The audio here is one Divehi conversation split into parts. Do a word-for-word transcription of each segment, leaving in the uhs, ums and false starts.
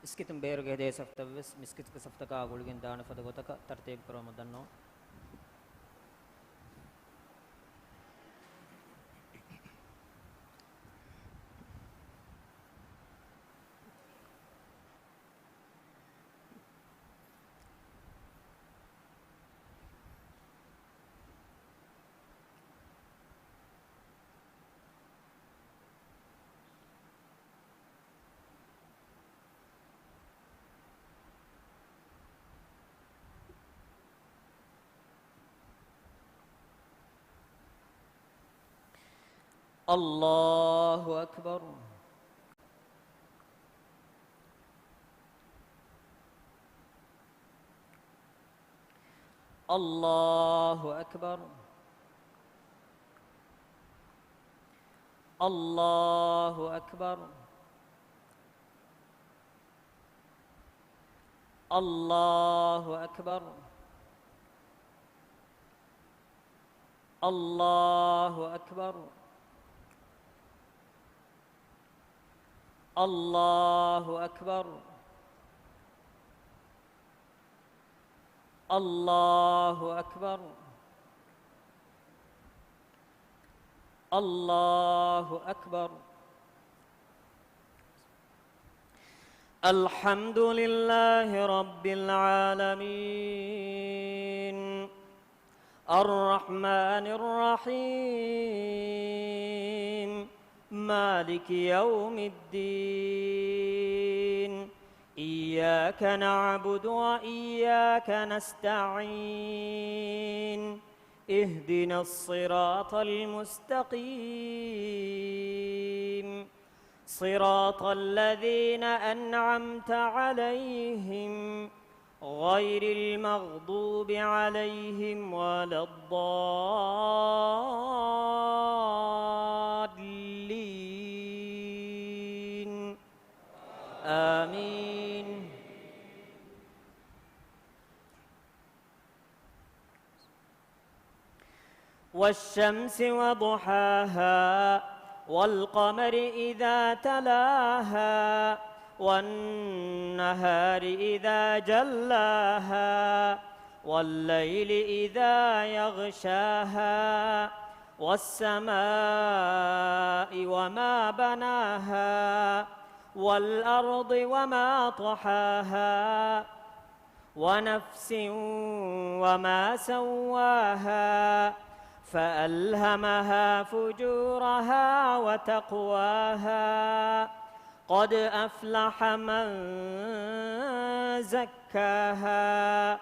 އިސްކިތުން ބޭރުގެ ހެދޭ ސަފްތައްވެސް މިސްކިތުގެ ސަފްތަކާ ގުޅިގެން ދާނެ ފަދަ ގޮތަކަށް ތަރުތީބު ކުރަމުން ދަންނަވަން. الله أكبر. الله أكبر. الله أكبر. الله أكبر. الله أكبر. الله أكبر. الله أكبر. الله أكبر. الحمد لله رب العالمين. الرحمن الرحيم. مالك يوم الدين. إياك نعبد وإياك نستعين. اهدنا الصراط المستقيم. صراط الذين أنعمت عليهم غير المغضوب عليهم ولا الضالين. آمين. والشمس وضحاها، والقمر إذا تلاها، والنهار إذا جلاها، والليل إذا يغشاها، والسماء وما بناها، والأرض وما طحاها، ونفس وما سواها، فألهمها فجورها وتقواها، قد أفلح من زكاها،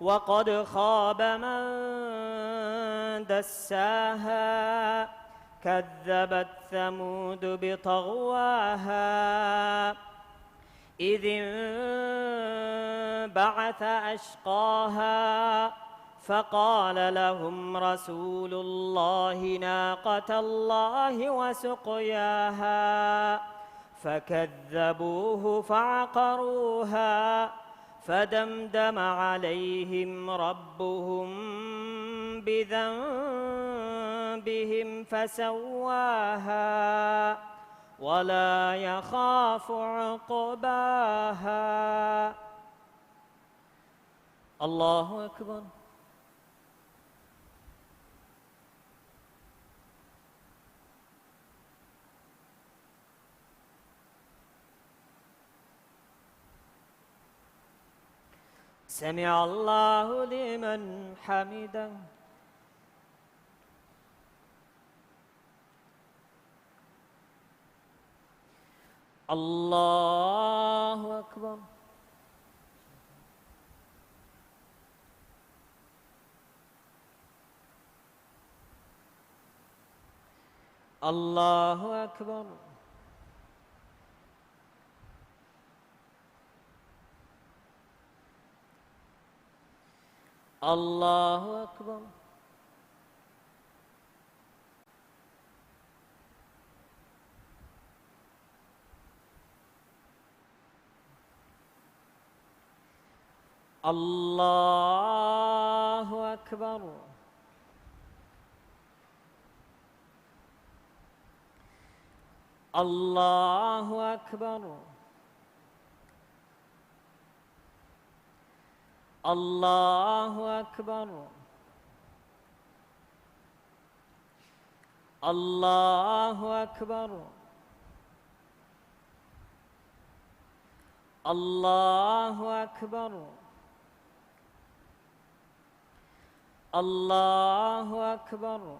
وقد خاب من دساها، كذبت ثمود بطغواها، إذ انبعث أشقاها، فقال لهم رسول الله ناقة الله وسقياها، فكذبوه فعقروها، فدمدم عليهم ربهم بذنبهم فسواها، ولا يخاف عقباها. الله أكبر. سمع الله لمن حمده. الله أكبر. الله أكبر. الله أكبر. الله أكبر. الله أكبر. الله أكبر. الله أكبر. الله أكبر. الله أكبر.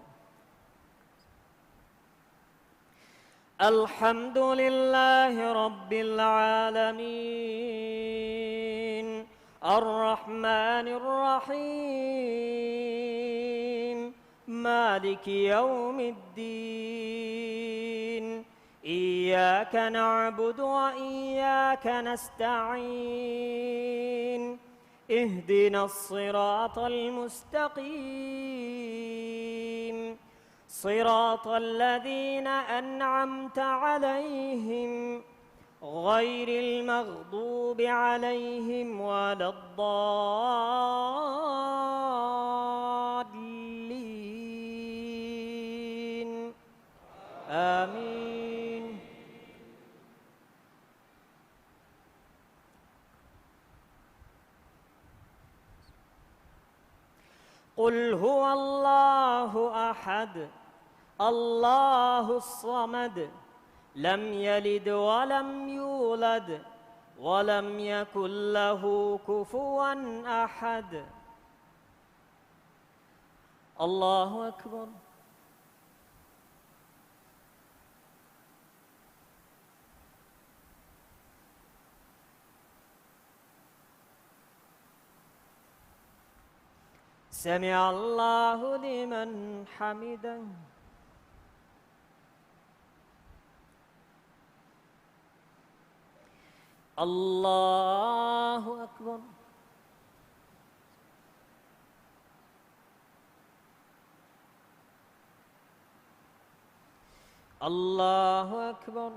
الحمد لله رب العالمين. الرحمن الرحيم. مالك يوم الدين. إياك نعبد وإياك نستعين. اهدنا الصراط المستقيم. صراط الذين أنعمت عليهم غير المغضوب عليهم ولا الضالين. آمين. قل هو الله أحد، الله الصمد، لم يلد ولم يولد، ولم يكن له كفوا أحد. الله أكبر. سمع الله لمن حمده. الله أكبر. الله أكبر.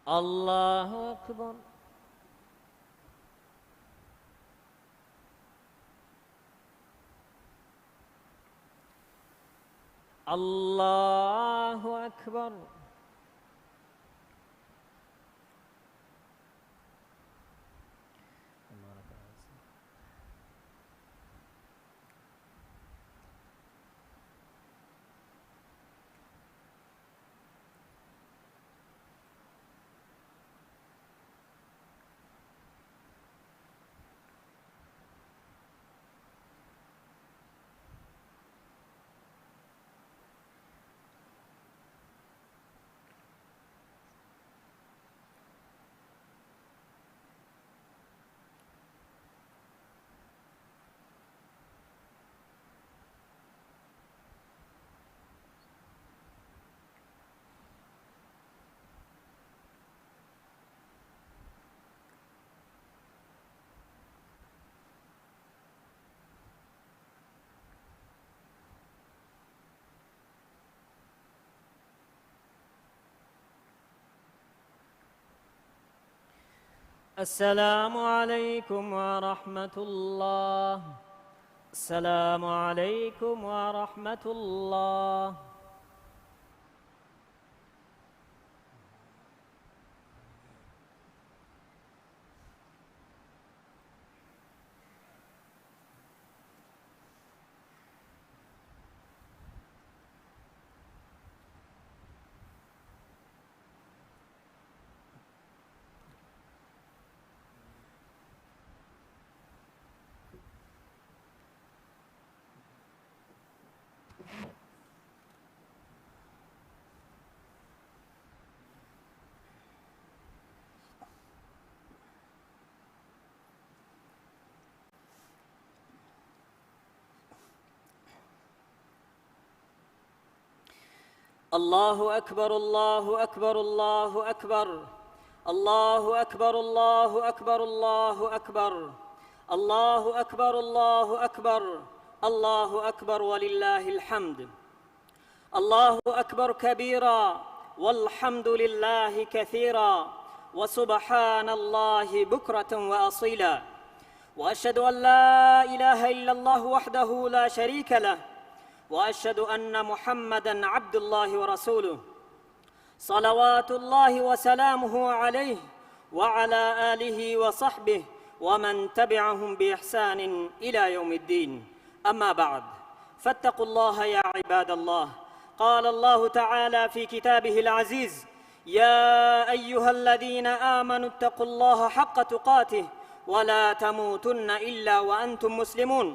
الله أكبر. الله أكبر. السلام عليكم ورحمة الله. السلام عليكم ورحمة الله. الله أكبر، الله أكبر، الله أكبر. الله أكبر، الله أكبر، الله أكبر. الله أكبر، الله أكبر، الله أكبر، ولله الحمد. الله أكبر كبيرا، والحمد لله كثيرا، وسبحان الله بكرة وأصيلا. وأشهد أن لا إله إلا الله وحده لا شريك له، وأشهد أن محمدا عبد الله ورسوله، صلوات الله وسلامه عليه وعلى آله وصحبه ومن تبعهم بإحسان إلى يوم الدين. أما بعد، فاتقوا الله يا عباد الله. قال الله تعالى في كتابه العزيز: يا أيها الذين آمنوا اتقوا الله حق تقاته ولا تموتن إلا وأنتم مسلمون.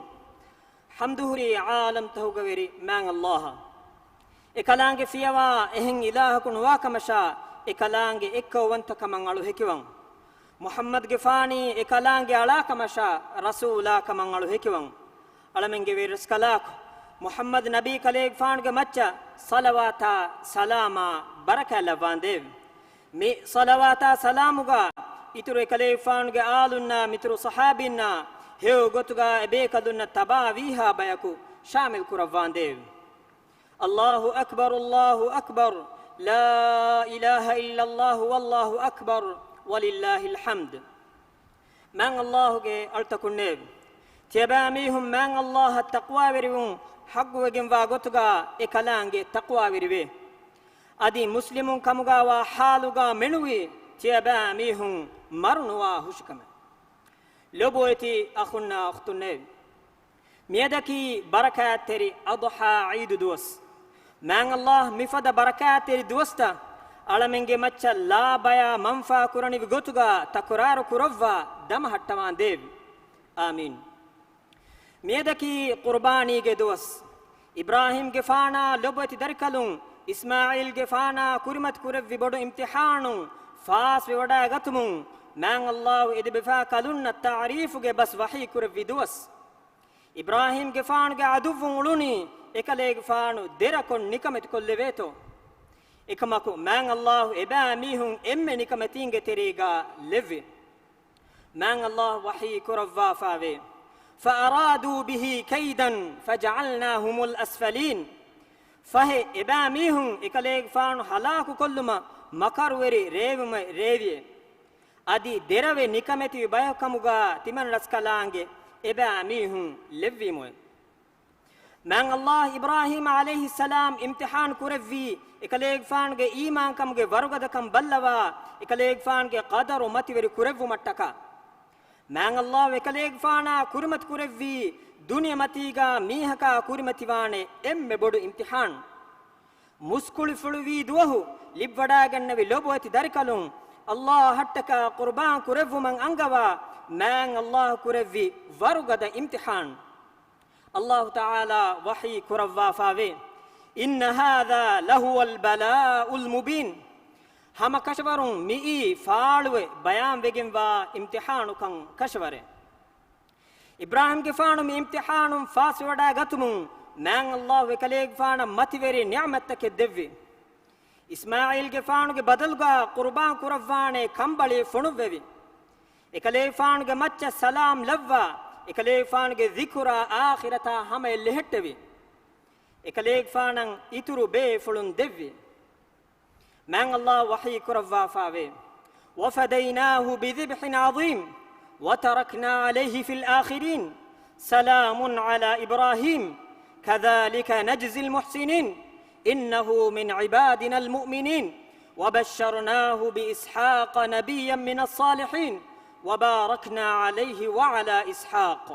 ޙަމްދު ހުރީ ޢާލަމްތަކުގެ ވެރި މާތް ﷲ އަށް. އެކަލާނގެ ފިޔަވާ އެހެން އިލާހަކު ނުވާކަމަށާ، އެކަލާނގެ އެއްކައުވަންތަކަމަށް އަޅު ހެކިވަން. މުޙައްމަދުގެފާނީ އެކަލާނގެ އަޅާކަމަށާ، ރަސޫލާކަމަށް އަޅު ހެކިވަން. އަޅަމެންގެ ވެރިރަސްކަލާކޮ، މުޙައްމަދު ނަބީ ކަލޭގެފާނުގެ މައްޗަށް ޞަލަވާތާ ސަލާމާ ބަރަކާތް ލައްވާނދޭވެ. މި ޞަލަވާތާ ސަލާމުގަ އިތުރު އެކަލޭގެފާނުގެ އާލުންނާ މިތުރު ޞަޙާބީންނާ ހެޔޮ ގޮތުގަ އެބޭކަލުންނަށް ތަބާވީހާ ބަޔަކު ޝާމިލް ކުރައްވާނދޭވެ. الله أكبر، الله أكبر، لا إله إلا الله، والله أكبر، ولله الحمد. މާތް ﷲ ގެ އަޅުތަކުންނޭވެ! ތިޔަބައިމީހުން މާތް ﷲ އަށް ތަޤްވާވެރިވުން ޙައްޤުވެގެންވާ ގޮތުގަ އެކަލާނގެ ތަޤްވާވެރިވޭ. އަދި މުސްލިމުން ކަމުގަ ވާ ޙާލުގަ މެނުވީ ތިޔަބައިމީހުން މަރުނުވާ ހުށިކަމެއް. ލޮބުވެތި އަޚުންނާ އުޚްތުންނޭވެ! މިއަދަކީ ބަރަކާތްތެރި އަޟްޙާ ޢީދު ދުވަސް. މާތް ﷲ މިފަދަ ބަރަކާތްތެރި ދުވަސްތައް އަޅަމެންގެ މައްޗަށް ލާބަޔާ މަންފާ ކުރަނިވި ގޮތުގަ ތަކުރާރު ކުރައްވާ ދަމަހައްޓަވާނދޭވެ. އާމީން. މިއަދަކީ ޤުރުބާނީގެ ދުވަސް. އިބްރާހީމްގެފާނާ ލޮބުވެތި ދަރިކަލުން އިސްމާޢީލްގެފާނާ ކުރިމަތި ކުރެއްވި ބޮޑު އިމްތިޙާނުން ފާސްވެވަޑައިގަތުމުން މާތް ﷲ އެދެބަފާ ކަލުންނަށް ތަޢުރީފުގެ ބަސް ވަޙީ ކުރެއްވި ދުވަސް. އިބްރާހީމްގެފާނުގެ ޢަދުއްވުން އުޅުނީ އެކަލޭގެފާނު ދެރަކޮށް ނިކަމެތިކޮށްލެވޭތޯ. އެކަމަކު މާތް ﷲ އެބައިމީހުން އެންމެ ނިކަމެތީންގެ ތެރޭގަ ލެއްވި. މާތް ﷲ ވަޙީ ކުރައްވާފާވޭ، فأرادوا به كيدا فجعلناهم الأسفلين. ފަހެ އެބައިމީހުން އެކަލޭގެފާނު ހަލާކުކޮށްލުމަށް މަކަރުވެރި ރޭވުމެއް ރޭވިއޭ. އަދި ދެރަވެ ނިކަމެތިވި ބަޔަކު ކަމުގަ ތިމަންރަސްކަލާނގެ އެބައިމީހުން ލެއްވީމުއޭ. މާތް ﷲ އިބްރާހީމް ޢަލައިހިއްސަލާމް އިމްތިޙާން ކުރެއްވީ، އެކަލޭގެފާނުގެ އީމާންކަމުގެ ވަރުގަދަކަން ބައްލަވާ، އެކަލޭގެފާނުގެ ޤަދަރު މަތިވެރި ކުރެއްވުމަށްޓަކާ. މާތް ﷲ އެކަލޭގެފާނާ ކުރިމަތި ކުރެއްވީ، ދުނިޔެމަތީގަ މީހަކާ ކުރިމަތިވާނެ އެންމެ ބޮޑު އިމްތިޙާން. މުސްކުޅިފުޅުވީ ދުވަހު ލިބިވަޑައިގެންނެވި ލޮބުވެތި ދަރިކަލުން، ﷲ އަށްޓަކާ ޤުރުބާން ކުރެއްވުމަށް އަންގަވާ، މާތް ﷲ ކުރެއްވި ވަރުގަދަ އިމްތިޙާން. ﷲ ތަޢާލާ ވަޙީ ކުރައްވާފާވޭ، إن هذا لهو البلاء المبين. ހަމަކަށަވަރުން މިއީ ފާޅުވެ ބަޔާންވެގެންވާ އިމްތިޙާނުކަން ކަށަވަރެއް. އިބްރާހީމްގެފާނު މި އިމްތިޙާނުން ފާސްވެވަޑައިގަތުމުން، މާތް ﷲ އެކަލޭގެފާނަށް މަތިވެރި ނިޢުމަތްތަކެއް ދެއްވި. އިސްމާޢީލްގެފާނުގެ ބަދަލުގަ ޤުރުބާން ކުރައްވާނެ ކަނބަޅި ފޮނުއްވެވި. އެކަލޭގެފާނުގެ މައްޗަށް ސަލާމް ލައްވާ، އެކަލޭގެފާނުގެ ޛިކުރާ އާޚިރަތާ ހަމަޔަށް ލެހެއްޓެވި. އެކަލޭގެފާނަށް އިތުރު ބޭފުޅުން ދެއްވި. މާތް ﷲ ވަޙީ ކުރައްވާފާވޭ، وفديناه بذبح عظيم وتركنا عليه في الآخرين سلام على إبراهيم كذلك نجزي المحسنين إنه من عبادنا المؤمنين وبشرناه بإسحاق نبيا من الصالحين وباركنا عليه وعلى إسحاق.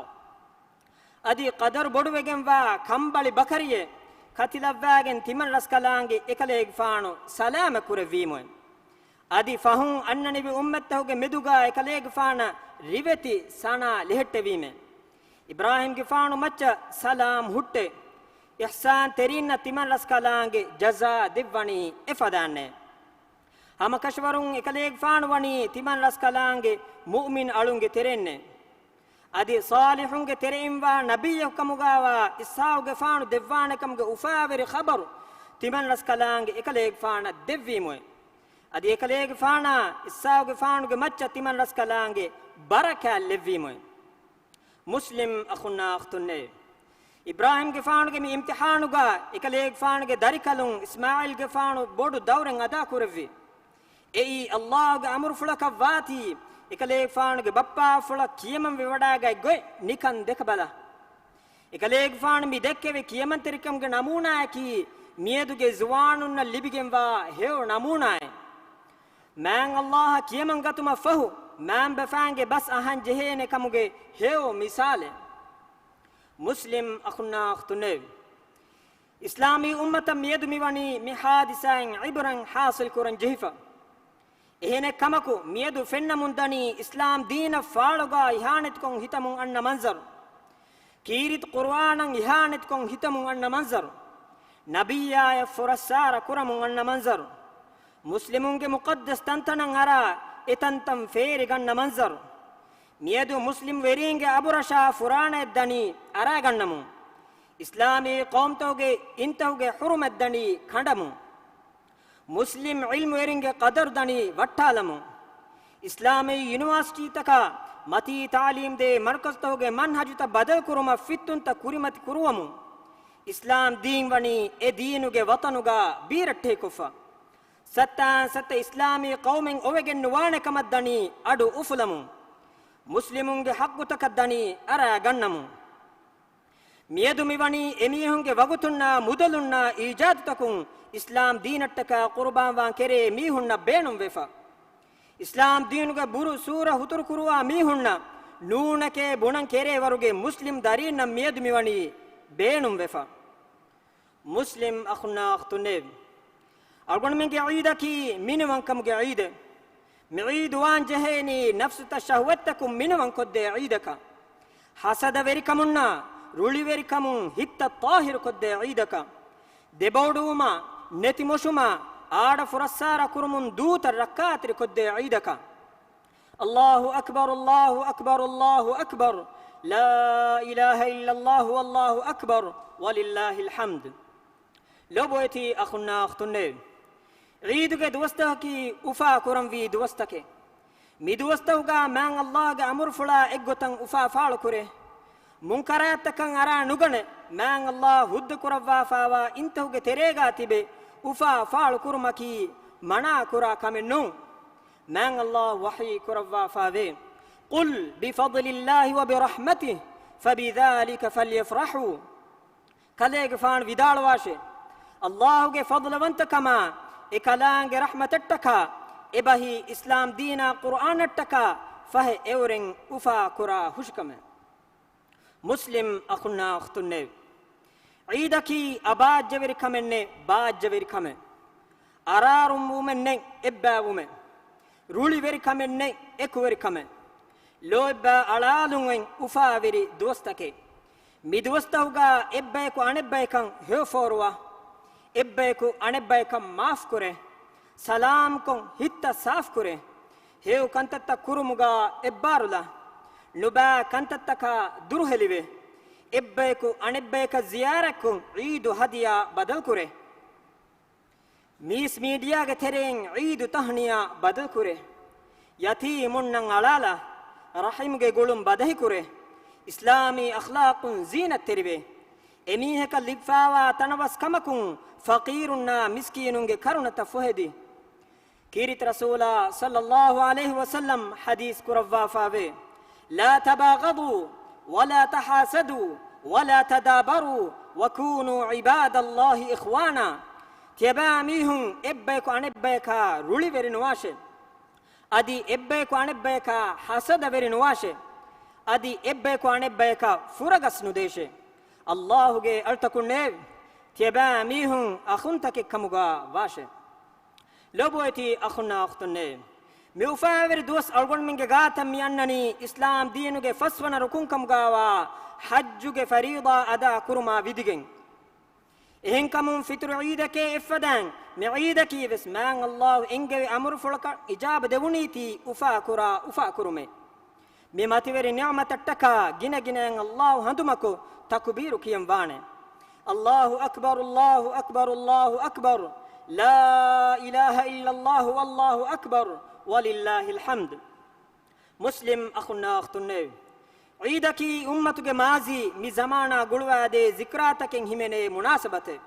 އަދި ޤަދަރު ބޮޑުވެގެންވާ ކަނބަޅި ބަކަރިއެއް ކަތިލައްވާގެން ތިމަންރަސްކަލާނގެ އެކަލޭގެފާނު ސަލާމަތް ކުރެއްވީމުއެ. އަދި ފަހުން އަންނަނިވި އުއްމަތްތަކުގެ މެދުގަ އެކަލޭގެފާނަށް ރިވެތި ސަނާ ލެހެއްޓެވީމެ. އިބްރާހީމްގެފާނު މައްޗަށް ސަލާމް ހުއްޓޭ. އިޙްސާންތެރީންނަށް ތިމަންރަސްކަލާނގެ ޖަޒާ ދެއްވަނީ އެފަދައިންނޭ. ހަމަކަށަވަރުން އެކަލޭގެފާނު ވަނީ ތިމަންރަސްކަލާނގެ މުއުމިން އަޅުންގެ ތެރެއިންނޭ. އަދި ޞާލިޙުންގެ ތެރެއިންވާ ނަބިއްޔަކު ކަމުގާވާ އިސްޙާޤުގެފާނު ދެއްވާނެކަމުގެ އުފާވެރި ޚަބަރު ތިމަންރަސްކަލާނގެ އެކަލޭގެފާނަށް ދެއްވީމުއެ. އަދި އެކަލޭގެފާނާ އިސްޙާޤުގެފާނުގެ މައްޗަށް ތިމަންރަސްކަލާނގެ ބަރަކާތް ލެއްވީމުއެ. މުސްލިމް އަޚުންނާ އުޚްތުންނޭ! އިބްރާހީމްގެފާނުގެ މި އިމްތިޙާނުގަ އެކަލޭގެފާނުގެ ދަރިކަލުން އިސްމާޢީލްގެފާނު ބޮޑު ދައުރެއް އަދާކުރެއްވި. އެއީ ﷲގެ އަމުރުފުޅަކަށް ވާތީ، އެކަލޭގެފާނުގެ ބައްޕާފުޅަށް ކިޔަމަންވެވަޑާގަތް ގޮތް ނިކަން ދެކަބަލަ. އެކަލޭގެފާނު މި ދެއްކެވި ކިޔަމަންތެރިކަމުގެ ނަމޫނާއަކީ، މިއަދުގެ ޒުވާނުންނަށް ލިބިގެންވާ ހެޔޮ ނަމޫނާއެއް. މާތް އައްލާހަށް ކިޔަމަން ގަތުމަށް ފަހު، މާތް ބަފާންގެ ބަސް އަހަން ޖެހޭނެ ކަމުގެ ހެޔޮ މިސާލެއް. މުސްލިމް އަޚުންނާ އުޚްތުންނޭވެ! އިސްލާމީ އުއްމަތަށް މިއަދު މިވަނީ މި ހާދިސާއިން ޢިބްރަތް ޙާޞިލް ކުރަން ޖެހިފަ. އެހެނެއް ކަމަކު، މިއަދު ފެންނަމުން ދަނީ އިސްލާމް ދީނަށް ފާޅުގާ އިހާނެތިކޮށް ހިތަމުން އަންނަ މަންޒަރު. ކީރިތި ޤުރުއާނަށް އިހާނެތިކޮށް ހިތަމުން އަންނަ މަންޒަރު. ނަބިއްޔާޔަށް ފުރައްސާރަ ކުރަމުން އަންނަ މަންޒަރު. މުސްލިމުންގެ މުޤައްދަސް ތަންތަނަށް އަރާ، އެތަންތަން ފޭރިގަންނަ މަންޒަރު. މިއަދު މުސްލިމް ވެރީންގެ އަބުރަށާ ފުރާނައެއް ދަނީ އަރާގަންނަމުން. އިސްލާމީ ޤައުމުތަކުގެ އިންތަކުގެ ޙުރުމަތް ދަނީ ކަނޑަމުން. މުސްލިމް ޢިލްމުވެރިންގެ ޤަދަރު ދަނީ ވައްޓާލަމުން. އިސްލާމީ ޔުނިވާސިޓީތަކާ މަތީ ތާލީމްދޭ މަރުކަޒުތަކުގެ މަންހަޖުތައް ބަދަލުކުރުމަށް ފިއްތުންތައް ކުރިމަތި ކުރުވަމުން. އިސްލާމް ދީން ވަނީ އެ ދީނުގެ ވަޠަނުގާ ބީރައްޓެހިކޮށްފަ. ސައްތާން ސައްތަ އިސްލާމީ ޤައުމެއް އޮވެގެން ނުވާނެ ކަމަށް ދަނީ އަޑު އުފުލަމުން. މުސްލިމުންގެ ޙައްޤުތަކަށް ދަނީ އަރާ ގަންނަމުން. މިއަދު މިވަނީ އެމީހުންގެ ވަގުތުންނާ މުދަލުންނާ އީޖާދުތަކުން އިސްލާމް ދީނަށްޓަކާ ޤުރުބާންވާން ކެރޭ މީހުންނަށް ބޭނުންވެފަ. އިސްލާމް ދީނުގެ ބުރު ސޫރަ ހުތުރުކުރުވާ މީހުންނަށް ނޫނެކޭ ބުނަން ކެރޭވަރުގެ މުސްލިމް ދަރީންނަށް މިއަދު މިވަނީ ބޭނުންވެފަ. މުސްލިމް އަޚުންނާ އުޚްތުންނޭވެ! އަޅުގަނޑުމެންގެ ޢީދަކީ މިނިވަންކަމުގެ ޢީދެއް. މި ޢީދު ވާން ޖެހޭނީ ނަފްސުތައް ޝަހުވަތްތަކުން މިނިވަންކޮށްދޭ ޢީދަކަށް. ޙަސަދަވެރިކަމުންނާ، ރުޅިވެރިކަމުން ހިތްތައް ޠާހިރުކޮށްދޭ ޢީދަކަށް. ދެބައުޑުވުމާ، ނެތިމޮށުމާ، އާޑަ ފުރައްސާރަ ކުރުމުން ދޫތައް ރައްކާތެރިކޮށްދޭ ޢީދަކަށް. الله أكبر، الله أكبر، الله أكبر. لا إله إلا الله، والله أكبر، ولله الحمد. ލޮބުވެތި އަޚުންނާ އުޚްތުންނޭވެ! ޢީދުގެ ދުވަސްތަކަކީ އުފާ ކުރަންވީ ދުވަސްތަކެއް. މި ދުވަސްތަކުގާ މާތް އައްލާހުގެ އަމުރުފުޅާ އެއްގޮތަށް އުފާ ފާޅުކުރޭ. މުންކަރާތްތަކަށް އަރާ ނުގަނެ، މާތް އައްލާހު ހުއްދަ ކުރައްވާފާވާ އިންތަކުގެ ތެރޭގާ ތިބެ އުފާ ފާޅުކުރުމަކީ މަނާ ކުރާ ކަމެއް ނޫން. މާތް އައްލާހު ވަޙީ ކުރައްވާފާވޭ، قل بفضل الله وبرحمته فبذلك فليفرحوا. ކަލޭގެފާނު ވިދާޅުވާށޭ، އައްލާހުގެ ފަޟްލުވަންތަކަމާ، އެކަލާނގެ ރަޙްމަތަށްޓަކާ، އެބަހީ އިސްލާމް ދީނާ ޤުރްއާނަށްޓަކާ ފަހެ އެއުރެން އުފާ ކުރާ ހުށިކަމެއް. މުސްލިމް އަޚުންނާ އުޚްތުންނޭވެ! ޢީދަކީ އަބާއްޖަވެރި ކަމެއް ނެތް، ބާއްޖަވެރި ކަމެއް. އަރާރުންވުމެއް ނެތް، އެއްބައިވުމެއް. ރުޅިވެރި ކަމެއް ނެތް، އެކުވެރި ކަމެއް. ލޯތްބާ އަޅާލުން އޮތް އުފާވެރި ދުވަސްތަކެއް. މި ދުވަސްތަކުގާ އެއްބަޔަކު އަނެއްބަޔަކަށް ހެޔޮފޯރުވާ، އެއްބަޔަކު އަނެއްބަޔަކަށް މާފްކުރޭ، ސަލާމްކޮށް ހިތްތައް ސާފްކުރޭ، ހެޔޮ ކަންތައްތައް ކުރުމުގާ އެއްބާރުލާ، ނުބާ ކަންތައްތަކާ ދުރުހެލިވޭ، އެއްބަޔަކު އަނެއްބަޔަކަށް ޒިޔާރަތްކޮށް ޢީދު ހަދިޔާ ބަދަލުކުރޭ. މީސް މީޑިއާގެ ތެރެއިން ޢީދު ތަހްނިޔާ ބަދަލުކުރޭ. ޔަތީމުންނަށް އަޅާލާ، ރަޙިމުގެ ގުޅުން ބަދަހިކުރޭ. އިސްލާމީ އަޚްލާޤުން ޒީނަތްތެރިވޭ. އެމީހަކަށް ލިބިފާވާ ތަނަވަސް ކަމަކުން ފަޤީރުންނާ މިސްކީނުންގެ ކަރުނަތައް ފޮހެދި. ކީރިތި ރަސޫލާ ޞައްލައްލާހު ޢަލައިހި ވަސައްލަމް ޙަދީޘް ކުރައްވާފާވޭ، لا تباغضوا ولا تحاسدوا ولا تدابروا وكونوا عباد الله إخوانا. ތިޔަބައިމީހުން އެއްބަޔަކު އަނެއްބަޔަކާ ރުޅިވެރިނުވާށޭ. އަދި އެއްބަޔަކު އަނެއްބަޔަކާ ޙަސަދަވެރިނުވާށޭ. އަދި އެއްބަޔަކު އަނެއްބަޔަކަށް ފުރަގަސް ނުދޭށޭ. އައްލާހުގެ އަޅުތަކުންނޭވެ! ތިޔަބައިމީހުން އަޚުންތަކެއްކަމުގާ ވާށޭ. ލޮބުވެތި އަޚުންނާ އުޚްތުންނޭވެ! މި އުފާވެރި ދުވަސް އަޅުގަނޑުމެންގެ ގާތަށް މި އަންނަނީ އިސްލާމް ދީނުގެ ފަސްވަނަ ރުކުންކަމުގާވާ ޙައްޖުގެ ފަރީޟާ އަދާ ކުރުމާ ވިދިގެން. އެހެންކަމުން ފިޠުރު ޢީދެކޭ އެއްފަދައިން، މި ޢީދަކީވެސް މާތް އައްލާހު އެންގެވި އަމުރުފުޅަކަށް އިޖާބަ ދެވުނީތީ އުފާކުރާ އުފާކުރުމެއް. މި މަތިވެރި ނިޢުމަތަށްޓަކާ ގިނަގިނައިން އައްލާހު ހަނދުމަކޮށް ތަކުބީރު ކިޔަން ވާނެ. الله أكبر، الله أكبر، الله أكبر. لا إله إلا الله، والله أكبر، ولله الحمد. މުސްލިމް އަޚުންނާ އުޚްތުންނޭވެ! ޢީދަކީ އުއްމަތުގެ މާޒީ މި ޒަމާނާ ގުޅުވާދޭ ޒިކްރާތަކެއް ހިމެނޭ މުނާސަބަތެއް.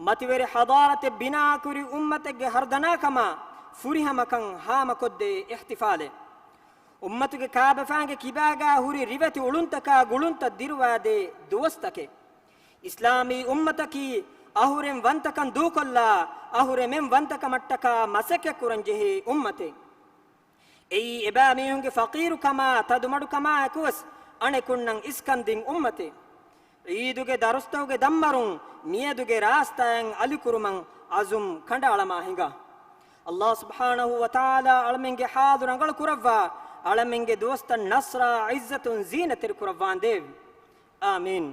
މަތިވެރި ޙަޟާރަތެއް ބިނާކުރި އުއްމަތެއްގެ ހަރުދަނާކަމާ ފުރިހަމަކަން ހާމަކޮށްދޭ އިޙްތިފާލެއް. އުއްމަތުގެ ކާބަފާންގެ ކިބާގާ ހުރި ރިވެތި އުޅުންތަކާ ގުޅުންތައް ދިރުވާދޭ ދުވަސްތަކެއް. އިސްލާމީ އުއްމަތަކީ އަހުރެން ވަންތަކަން ދޫކޮށްލާ، އަހުރެމެން ވަންތަކަމަށްޓަކާ މަސައްކަތްކުރަންޖެހޭ އުއްމަތެއް. އެއީ އެބައިމީހުންގެ ފަޤީރުކަމާ، ތަދުމަޑުކަމާއެކުވެސް އަނެކުންނަށް އިސްކަންދިން އުއްމަތެއް. ޢީދުގެ ދަރުސްތަކުގެ ދަންމަރުން މިއަދުގެ ރާސްތާއިން އަލިކުރުމަށް ޢަޒުމް ކަނޑައަޅަމާ ހިނގާ. އައްލާހު ސުބްޙާނަހު ވަތަޢާލާ އަޅަމެންގެ ޙާލު ރަނގަޅު ކުރައްވާ، އަޅަމެންގެ ދުވަސްތައް ނަޞްރާ ޢިއްޒަތުން ޒީނަތްތެރި ކުރައްވާނދޭވެ. آمين.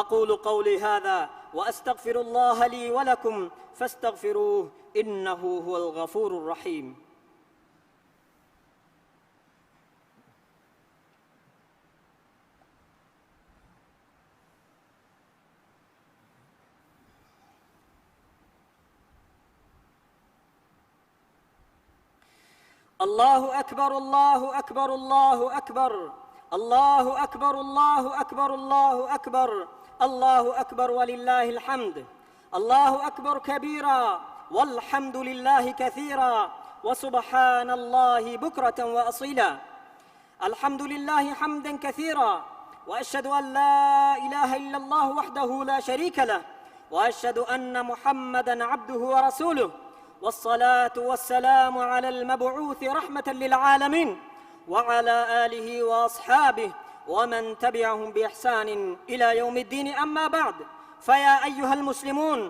أقول قولي هذا وأستغفر الله لي ولكم فاستغفروه إنه هو الغفور الرحيم. الله أكبر، الله أكبر، الله أكبر. الله أكبر، الله أكبر، الله أكبر. الله أكبر ولله الحمد. الله أكبر كبيرا والحمد لله كثيرا وسبحان الله بكرة وأصيلا. الحمد لله حمدا كثيرا، وأشهد أن لا إله إلا الله وحده لا شريك له، وأشهد أن محمدا عبده ورسوله، والصلاة والسلام على المبعوث رحمة للعالمين، وعلى آله وأصحابه ومن تبعهم بإحسان إلى يوم الدين، أما بعد، فيا أيها المسلمون،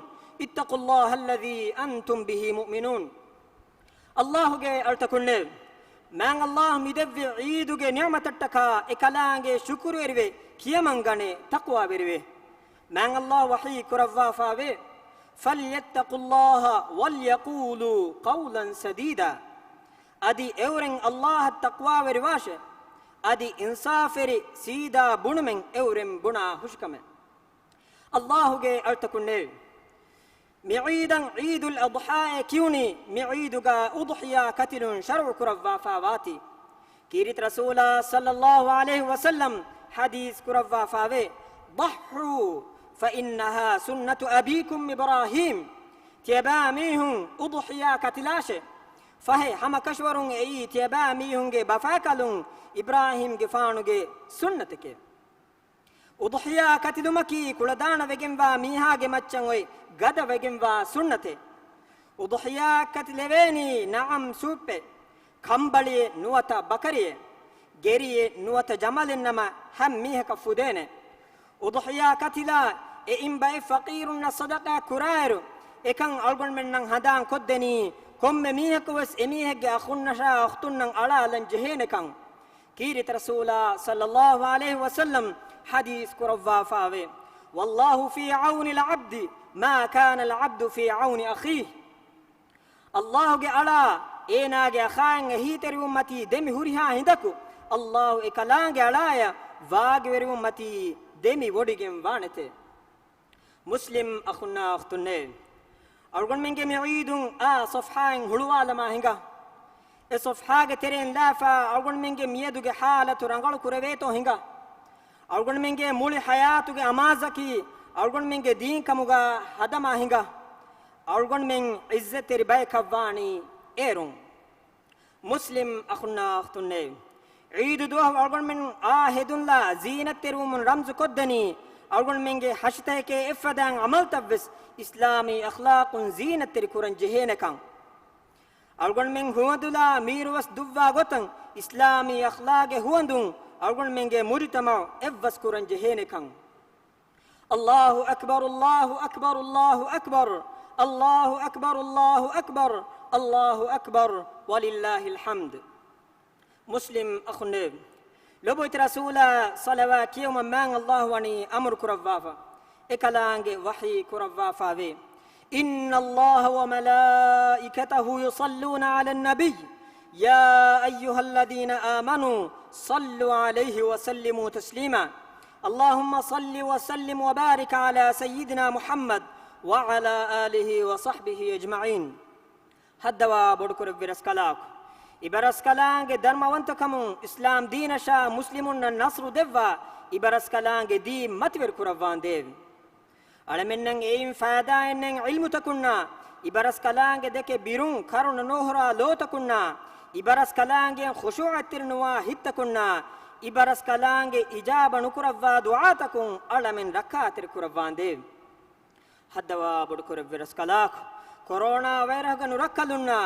اتقوا الله الذي أنتم به مؤمنون. އައްލާހުގެ އަޅުތަކުންނޭވެ! މާތް އައްލާހު މިދެއްވި ޢީދުގެ ނިޢުމަތަށްޓަކާ އެކަލާނގެ ޝުކުރުވެރިވެ ކިޔަމަންގަނޭ ތަޤްވާވެރިވެ. މާތް އައްލާހު ވަޙީ ކުރައްވާފާވޭ، فليتقوا الله وليقولوا قولا سديدا. އަދި އެއުރެން އައްލާހަށް ތަޤްވާވެރިވާށޭ. އަދި އިންސާފުވެރި ސީދާ ބުނުމެއް އެއުރެން ބުނާ ހުށިކަމެއް. އައްލާހުގެ އަޅުތަކުންނޭވެ! މި ޢީދަށް ޢީދުލް އަޟްޙާއޭ ކިޔުނީ މި ޢީދުގަ އުޟްޙިޔާ ކަތިލުން ޝަރުޢު ކުރައްވާފާވާތީ. ކީރިތި ރަސޫލާ ޞައްލައްލާހު ޢަލައިހި ވަސައްލަމް ޙަދީޘް ކުރައްވާފާވޭ، ضحوا فإنها سنة أبيكم إبراهيم. ތިޔަބައިމީހުން އުޟްޙިޔާ ކަތިލާށޭ. ފަހެ ހަމަކަށަވަރުން އެއީ ތިޔަބައިމީހުންގެ ބަފާކަލުން އިބްރާހީމްގެފާނުގެ ސުންނަތެކޭ. އުޟްޙިޔާ ކަތިލުމަކީ ކުޅަދާނަވެގެންވާ މީހާގެ މައްޗަށް އޮތް ގަދަވެގެންވާ ސުންނަތެއް. އުޟްޙިޔާ ކަތިލެވޭނީ ނަޢަމް ސޫއްޕެއް، ކަނބަޅިއެއް ނުވަތަ ބަކަރިއެއް، ގެރިއެއް ނުވަތަ ޖަމަލެއް ނަމަ ހަމަ މީހަކަށް ފުދޭނެ. އުޟްޙިޔާ ކަތިލާ އެއިން ބައެއް ފަޤީރުންނަށް ޞަދަޤާ ކުރާއިރު، އެކަން އަޅުގަނޑުމެންނަށް ހަނދާން ކޮށްދެނީ، ކޮންމެ މީހަކު ވެސް އެމީހެއްގެ އަޚުންނަށާ އުޚްތުންނަށް އަޅާލަން ޖެހޭނެކަން. ކީރިތި ރަސޫލާ ޞައްލައްލާހު ޢަލައިހި ވަސައްލަމް ޙަދީޘް ކުރައްވާފާވޭ، والله في عون العبد ما كان العبد في عون أخيه. އައްލާހުގެ އަޅާ އޭނާގެ އަޚާއިން އެހީތެރިވުމަތީ ދެމި ހުރިހާ ހިނދަކު، އައްލާހު އެކަލާނގެ އަޅާޔަށް ވާގިވެރިވުމަތީ ދެމި ވޮޑިގެން ވާނެތެ. މުސްލިމް އަޚުންނާ އުޚްތުންނޭ! އަޅުގަނޑުމެންގެ މި ޢީދުން އާ ޞަފްޙާއިން ހުޅުވާލަމާ ހިނގާ. އެ ޞަފްޙާގެ ތެރެއިން ލާފާ އަޅުގަނޑުމެންގެ މިއަދުގެ ޙާލަތު ރަނގަޅު ކުރެވޭތޯ ހިނގާ. އަޅުގަނޑުމެންގެ މުޅި ޙަޔާތުގެ އަމާޒަކީ އަޅުގަނޑުމެންގެ ދީންކަމުގަ ހަދަމާ ހިނގާ. އަޅުގަނޑުމެން ޢިއްޒަތްތެރި ބަޔަކަށްވާނީ އޭރުން. މުސްލިމް އަޚުންނާ އުޚްތުންނޭ! ޢީދު ދުވަހު އަޅުގަނޑުމެން އާ ހެދުންލާ ޒީނަތްތެރިވުމުން ރަމްޒު ކޮށްދެނީ، އަޅުގަނޑުމެންގެ ހަށިތަކެކޭ އެއްފަދައިން ޢަމަލުތައްވެސް އިސްލާމީ އަޚްލާޤުން ޒީނަތްތެރި ކުރަން ޖެހޭނެކަން. އަޅުގަނޑުމެން ހުވަނދުލާ މީރުވަސް ދުއްވާ ގޮތަށް އިސްލާމީ އަޚްލާގެ ހުވަނދުން އަޅުގަނޑުމެންގެ މުޖުތަމަޢު އެއްވަސް ކުރަން ޖެހޭނެކަން. الله أكبر، الله أكبر، الله أكبر، الله أكبر، الله أكبر، الله أكبر، ولله الحمد. މުސްލިމް އަޚުންނޭ! ލޮބުވެތި ރަސޫލާ ޞަލަވާ ކިޔެވުމަށް މާތް އައްލާހު ވަނީ އަމުރު ކުރައްވާފަ. އެކަލާނގެ ވަޙީ ކުރައްވާފާވޭ، إن الله وملائكته يصلون على النبي يا أيها الذين آمنوا صلوا عليه وسلموا تسليما. اللهم صل وسلم وبارك على سيدنا محمد وعلى آله وصحبه أجمعين. ހައްދަވާ ބޮޑުކުރެއްވި ރަސްކަލާކޮ، އިބަރަސްކަލާނގެ ދަރުމަވަންތަކަމުން އިސްލާމް ދީނަށާ މުސްލިމުންނަށް ނަޞްރު ދެއްވާ، އިބަރަސްކަލާނގެ ދީން މަތިވެރިކުރައްވާނދޭވެ. އަޅަމެންނަށް އެއިން ފައިދާއެއްނެތް ޢިލްމުތަކުންނާ، އިބަރަސްކަލާނގެ ދެކެ ބިރުން ކަރުނަ ނޯހުރާ ލޯތަކުންނާ، އިބަރަސްކަލާނގެ ޚުޝޫޢަތްތެރިނުވާ ހިތްތަކުންނާ އިބަރަސްކަލާނގެ އިޖާބަ ނުކުރައްވާ ދުޢާތަކުން އަޅަމެން ރައްކާތެރި ކުރައްވާނދޭވެ. ހައްދަވާ ބޮޑުކުރެއްވި ރަސްކަލާކޮ، ކޮރޯނާ ވައިރަހުގެ ނުރައްކަލުންނާ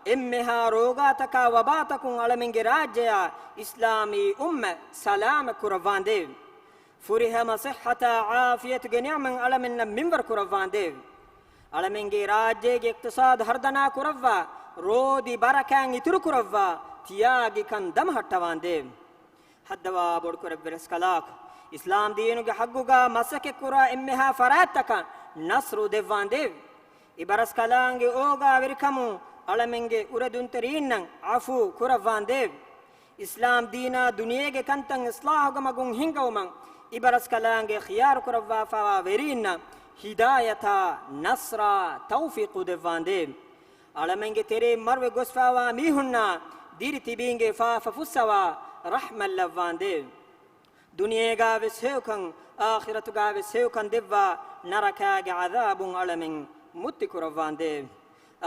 އެންމެހާ ރޯގާތަކާ ވަބާތަކުން އަޅަމެންގެ ރާއްޖެއާ އިސްލާމީ އުއްމަތް ސަލާމަތް ކުރައްވާނދޭވެ. ފުރިހަމަ ޞިއްޙަތާ ޢާފިޔަތުގެ ނިޢުމަތް އަޅަމެންނަށް މިންވަރު ކުރައްވާނދޭވެ. އަޅަމެންގެ ރާއްޖޭގެ އިޤްތިޞާދު ހަރުދަނާ ކުރައްވާ، ރޯދި ބަރަކާތް އިތުރު ކުރައްވާ، ތިޔާގި ކަން ދަމަހައްޓަވާނދޭވެ. ހައްދަވާ ބޮޑުކުރެއްވި ރަސްކަލާކޮ، އިސްލާމް ދީނުގެ ޙައްގުގާ މަސައްކަތްކުރާ އެންމެހާ ފަރާތްތަކަށް ނަޞްރު ދެއްވާނދޭވެ. އިބަރަސްކަލާނގެ އޯގާވެރިކަމުން އަޅަމެންގެ އުރެދުންތެރީންނަށް ޢަފޫ ކުރައްވާނދޭވެ. އިސްލާމް ދީނާ ދުނިޔޭގެ ކަންތައް އިޞްލާޙުގެ މަގުން ހިންގައުމަށް އިބަރަސްކަލާނގެ ޚިޔާރު ކުރައްވާފައިވާ ވެރީންނަށް ހިދާޔަތާ ނަޞްރާ ތައުފީޤު ދެއްވާނދޭވެ. އަޅަމެންގެ ތެރެއިން މަރުވެ ގޮސްފައިވާ މީހުންނާ ދިރި ތިބީންގެ ފާފަ ފުއްސަވާ ރަޙްމަތް ލައްވާނދޭވެ. ދުނިޔޭގާވެސް ހެޔޮކަން، އާޚިރަތުގާވެސް ހެޔޮކަން ދެއްވާ، ނަރަކާގެ ޢަޛާބުން އަޅަމެން މުއްތި ކުރައްވާނދޭވެ.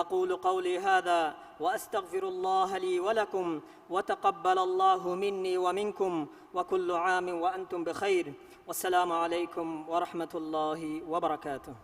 أقول قولي هذا وأستغفر الله لي ولكم وتقبل الله مني ومنكم وكل عام وأنتم بخير. والسلام عليكم ورحمة الله وبركاته.